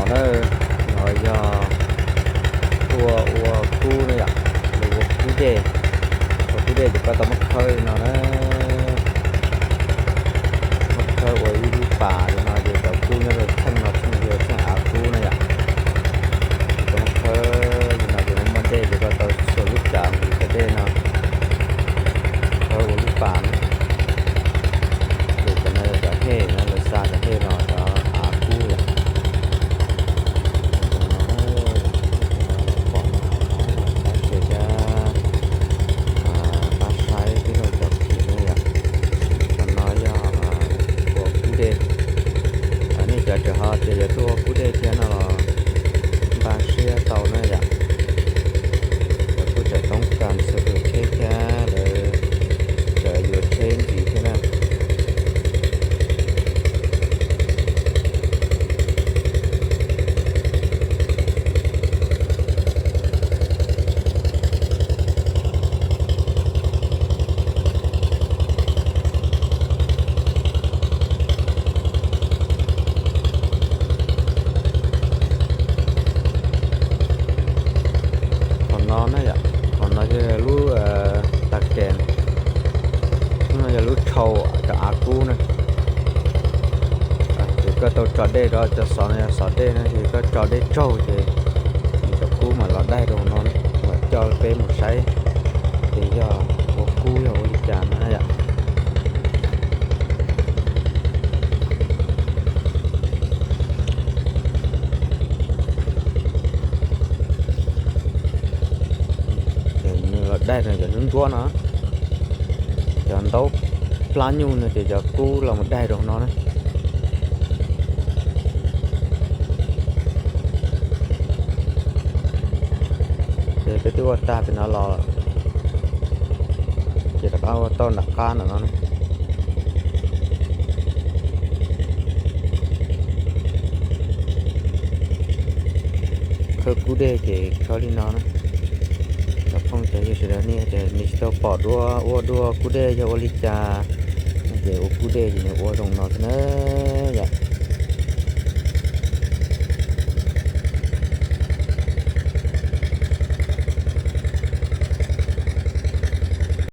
Nawb, no yog tuaj ua kub na yom, ua kub dej. Ua kub dej ces koj tau muab khawb li no na, muab khawb ua ib lub pas li no ces cov kub nyob rau txheej no txheej yog txheej av kub na yom. Ces koj muab khawb li no ces muaj muaj dej ces koj tau xuas lub cawv nqis cov dej no khawb ua lub pas na. Ces cov no yog cov hej na, lawv xa cov hej los cov av kub yom. Pom no, pab saib thiab, pab saib tib lub cov kis na yom. Qhov no yog ua kub dej. Nej cov tseem ho tias yuav tuaj ua kub dej thiab no los npaj siab tau na yom. Lawv kuj tseem toob kas xwb, tsheb thiab lawv tseem yuav tsheb ntxiv thiab na. Qhov no na yom, qhov no yog lub tag kes, no yog lub tshau cov av kub na. Ces koj tau tso dej rau cov xov no, yog xov dej no ces koj tso dej tsaug ces nws cov kub mam los daig rau no na, mam coj peb mus saib ces yog ua kub yog ua li cas no na yom. Ces nws los daig rau cov ntsuab ntsuab no, cov ntaub plab nyuj no ces cov kub los mus daig rau no na. Ces peb twb ua tag pem no los, ces rov qab ua tau nram qab ntawm no na. Khawb kub dej ces khawb li no na. Cov phooj cov ywg sawv daws nej tias nej tsis tau pom dua ua dua kub dej yog ua li cas, ces ua kub dej ces nws ua zoo no xwb na.